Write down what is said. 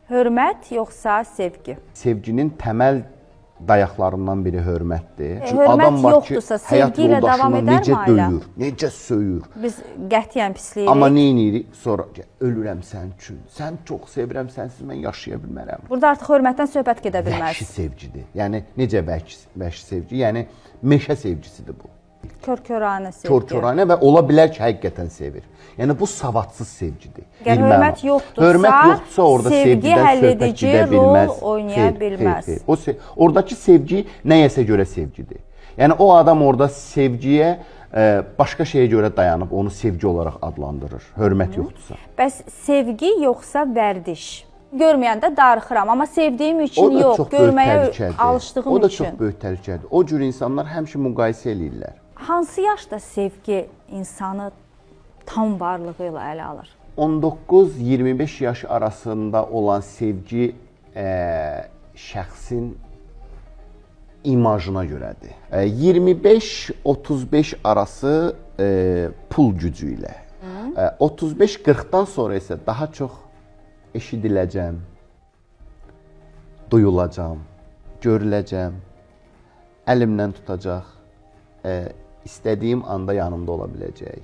Hörmət yoxsa sevgi? Sevginin təməl dayaqlarından biri hörmətdir. Çünki Hörmət adam var ki, yoxdursa, həyat sevgi ilə davam yoldaşını edərmi necə ailə? döyür, necə söyür. Biz qətiyyən pisləyirik. Amma nə edirik? Sonra ölürəm sənin üçün. Sən çox sevirəm, sənsiz mən yaşaya bilmərəm. Burada artıq hörmətdən söhbət gedə bilməz. Vəhşi sevgidir. Yəni necə vəhşi sevgi? Yəni meşə sevgisidir bu. Kör-köranə sevgi. Kör-köranə və ola bilər ki, həqiqətən sevir. Yəni bu savadsız sevgidir. Əgər Bir hörmət məna. yoxdursa, hörmət yoxdursa orada sevgi sevgidən söhbət həlledici gedə rol bilməz. oynaya Xeyr, bilməz. Xeyr, xeyr. Oradakı sevgi nəyəsə görə sevgidir. Yəni o adam orada sevgiyə başqa şeyə görə dayanıb onu sevgi olaraq adlandırır. Hörmət yoxdursa. Bəs sevgi yoxsa vərdiş? Görməyəndə darıxıram, amma sevdiyim O üçün da yox, çox böyük görməyə təhlükədir. alışdığım O da üçün. çox böyük təhlükədir. O cür insanlar həmişə müqayisə eləyirlər. Hansı yaşda sevgi insanı tam varlığı ilə ələ alır? 19-25 yaş arasında olan sevgi şəxsin imajına görədir. 25-35 arası pul gücü ilə. 35-40-dan sonra isə daha çox eşidiləcəm, duyulacam, görüləcəm, əlimdən tutacaq, istədiyim anda yanımda ola biləcək.